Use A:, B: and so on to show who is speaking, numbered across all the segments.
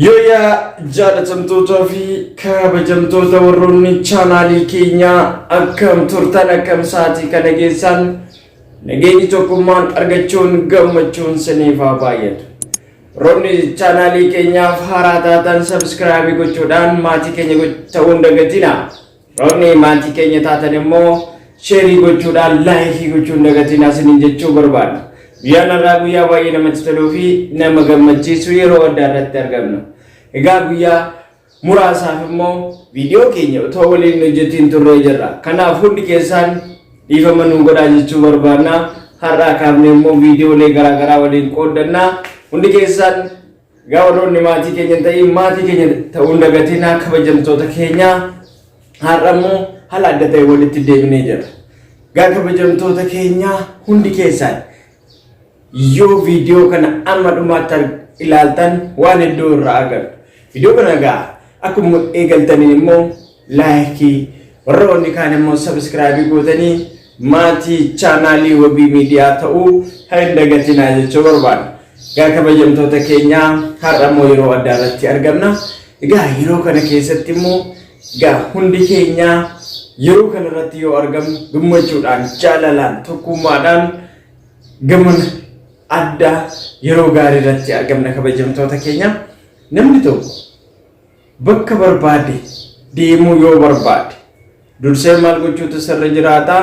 A: Yooyaa jaalatamtootaa fi kabajamtoota warroonni chaanaalii keenyaa akkam turtan akkam sa'aatii kana geessan nageenyi tokkummaan argachuun gammachuun siniif haa baay'atu. Warroonni chaanaalii keenyaaf haaraa taatan sabskraayibii gochuudhaan maatii keenya ta'uu hin dagatina. Warroonni maatii keenya taatan immoo sheerii gochuudhaan laayikii gochuu hin dagatinaa isiniin jechuu barbaadna. Guyyaan har'aa guyyaa baay'ee namatti toluu fi nama gammachiisu yeroo addaa irratti argamna. Egaa guyyaa muraasaaf immoo viidiyoo keenya otoo waliin hojjetiin turree jirra. Kanaaf hundi keessaan dhiifama nuu godhaa jechuu barbaadna. Har'aa kaafnee immoo viidiyoolee garaagaraa waliin qooddanna. Hundi keessaan Egaa warroonni maatii keenya hin ta'in maatii keenya ta'uu hin dagatinaa kabajamtoota keenya har'a immoo haala adda ta'e walitti deebinee jira. Egaa kabajamtoota keenya hundi keessaan yoo viidiyoo kana amma dhumaatti ilaaltan waan hedduu irraa argattu. Viidiyoo kana egaa akkuma eegaltaniin immoo laayikii warroonni kaan immoo sabiskiraayibii gootanii maatii chaanaalii wabii miidiyaa ta'uu hin dagatinaa jechuu barbaada. Egaa kabajamtoota keenyaa har'a immoo yeroo addaa irratti argamna. Egaa yeroo kana keessatti immoo egaa hundi keenyaa yeroo kana irratti yoo argamnu gammachuudhaan, jaalalaan, tokkummaadhaan gamana addaa yeroo gaarii irratti argamna kabajamtoota keenya. Namni tokko bakka barbaade deemuu yoo barbaade dursee maal gochuutu isarra jiraata?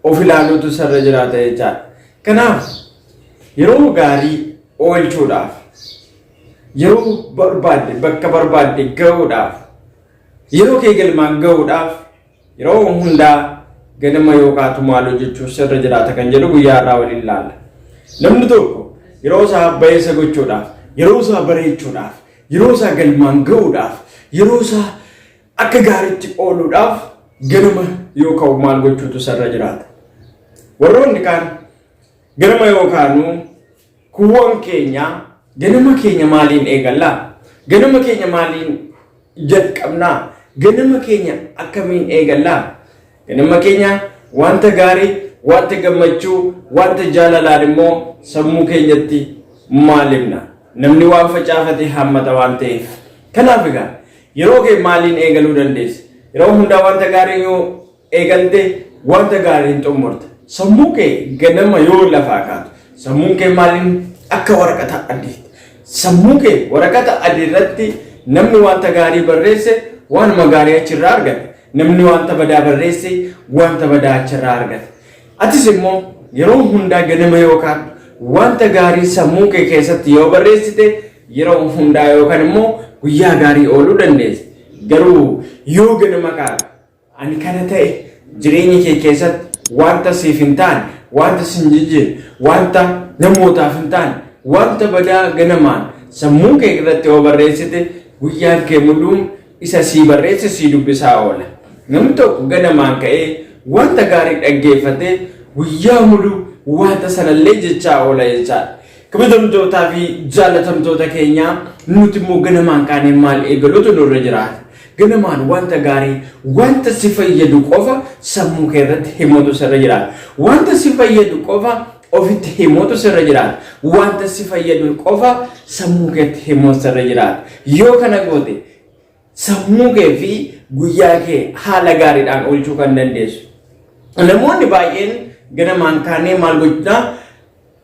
A: Of ilaaluutu isarra jiraata jechaadha. Kanaaf yeroo gaarii oolchuudhaaf yeroo barbaadde bakka barbaadde ga'uudhaaf yeroo kee galmaan ga'uudhaaf Yeroo hundaa ganama yoo kaatu maal hojjechuu sirra jiraata kan jedhu guyyaa har'aa waliin ilaalla. Namni tokko yeroo isaa bayeessa gochuudhaaf, yeroo isaa bareechuudhaaf, yeroo isaa galmaan ga'uudhaaf, yeroo isaa akka gaariitti ooluudhaaf ganama yoo ka'u maal gochuutu sirra jiraata. Warroonni kaan ganama yoo kaanu Kuuwwan keenya ganama keenya maaliin eegallaa? Ganama keenya maaliin jalqabnaa? Ganama keenya akkamiin eegallaa? Ganama keenya wanta gaarii, wanta gammachuu, wanta jaalalaan immoo sammuu keenyatti maal himna? Namni waan facaafate haammata waan ta'eef. Kanaaf egaa yeroo kee maaliin eegaluu dandeessa? Yeroo hundaa wanta gaarii yoo eegalte wanta gaariin xumurta. Sammuu kee ganama yoo lafaa kaatu sammuun kee maaliin akka waraqata adiiti. Sammuu kee waraqata adii irratti namni wanta gaarii barreesse waanuma gaarii achirraa argata. Namni wanta badaa barreesse wanta badaa achirraa argata. Atis immoo yeroo hundaa ganama yoo kaatu wanta gaarii sammuu kee keessatti yoo barreessite yeroo hundaa yookaan immoo guyyaa gaarii ooluu dandeessa. Garuu yoo ganama kaatu Ani kana ta'e jireenya kee keessatti wanta siif hin taane, wanta si hin jijjiirre, wanta namootaaf hin taane, wanta badaa ganamaan sammuu kee irratti yoo barreessite guyyaan kee muluun isa sii barreesse sii dubbisaa oola. Namni tokko ganamaan ka'ee wanta gaarii dhaggeeffatee guyyaa muluu wanta sanallee jechaa oola jechaadha. Kabajamtootaa fi jaalatamtoota keenyaa nuti immoo ganamaan kaanee maal eegaluutu nurra jiraata? Ganamaan wanta gaarii, wanta si fayyadu qofa sammuu kee irratti himuutu sirra jiraata. Wanta si fayyadu qofa ofitti himuutu sirra jiraata. Wanta si fayyadu qofa sammuu keetti himuutu sirra jiraata. Yoo kana goote sammuu kee fi guyyaa kee haala gaariidhaan oolchuu kan dandeessu. Namoonni baay'een ganamaan kaanee maal gochuu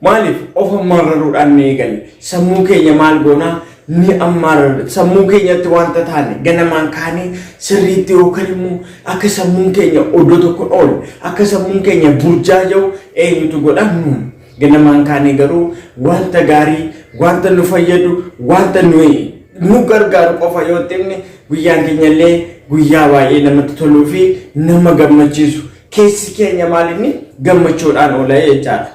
A: Maaliif of ammaarraruudhaan ni eegalle? Sammuu keenya maal goonaa? Ni ammaarrarra. Sammuu keenyatti wanta taane ganamaan kaanee sirriitti yookaan immoo akka sammuun keenya oddoo tokko oolu, akka sammuun keenya burjaaja'u eenyutu godha? Nuun. Ganamaan kaanee garuu wanta gaarii, wanta nu fayyadu, wanta nuyi nu gargaaru qofa yoo itti himne guyyaan keenya illee guyyaa baay'ee namatti toluu fi nama gammachiisu. Keessi keenya maal inni gammachuudhaan oola jechaadha.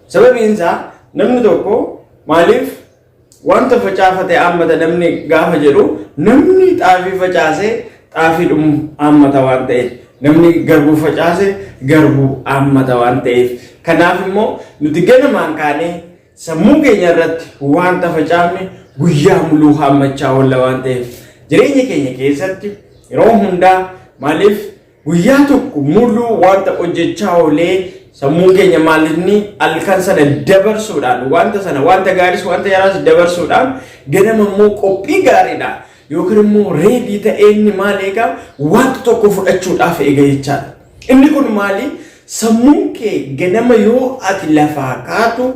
A: Sababiin isaa namni tokko maaliif wanta facaafate haammata namni gaafa jedhu namni xaafii facaase xaafii dhumu haammata waan ta'eef namni garbuu facaase garbuu haammata waan ta'eef kanaaf immoo nuti ganamaan kaanee sammuu keenya irratti wanta facaafne guyyaa muluu haammachaa oolla waan ta'eef jireenya keenya keessatti yeroo hundaa maaliif Guyyaa tokko muluu wanta hojjechaa oolee Sammuun keenya maalinni halkan sana dabarsuudhaan wanta sana wanta gaariis wanta yaraas dabarsuudhaan ganama immoo qophii gaariidha yookiin immoo ready ta'ee inni maal eegaa wanta tokko fudhachuudhaaf eega jechaadha. Inni kun maali? Sammuun kee ganama yoo ati lafaa kaatu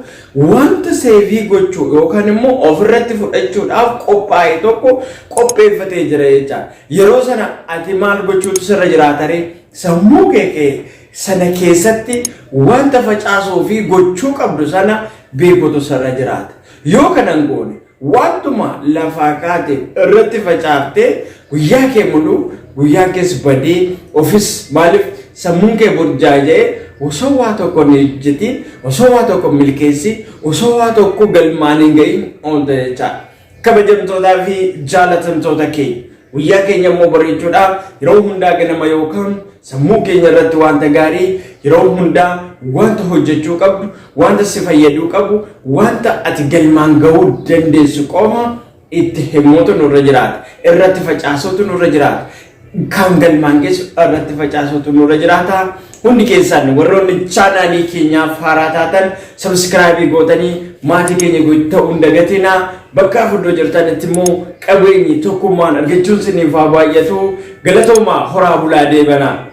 A: wanta save gochuu yookaan immoo ofirratti fudhachuudhaaf qophaa'e tokko qopheeffatee jira jechaadha. Yeroo sana ati maal gochuutu sirra jiraata ree? Sammuu kee sana keessatti wanta facaasuu fi gochuu qabdu sana beekuutu sirra jiraata. Yoo kana hin goone wantuma lafaa kaate irratti facaaftee guyyaa kee muluu guyyaan kees badee ofis maaliif sammuun kee burjaaja'ee osoo waa tokko hin hojjetiin, osoo waa tokko hin milkeessin, osoo waa tokko galmaan hin gahin oolta jechaadha. Kabajamtootaa fi jaalatamtoota keenya guyyaa keenya immoo bareechuudhaaf yeroo hundaa ganama yookaan sammuu keenya irratti wanta gaarii yeroo hundaa wanta hojjechuu qabdu, wanta si fayyaduu qabu, wanta ati galmaan gahuu dandeessu qofa itti himuutu nurra jiraata. Irratti facaasuutu nurra jiraata. Kan galmaan geessu irratti facaasuutu nurra jiraata. Hundi keessan warroonni chaanaalii keenyaaf haaraa taatan subscribe gootanii maatii keenya ta'uu hin dagatinaa. Bakka iddoo jirtanitti immoo qabeenyi tokkummaan argachuun isiniif haa baay'atu. Galatoomaa, horaa bulaa, deebanaa.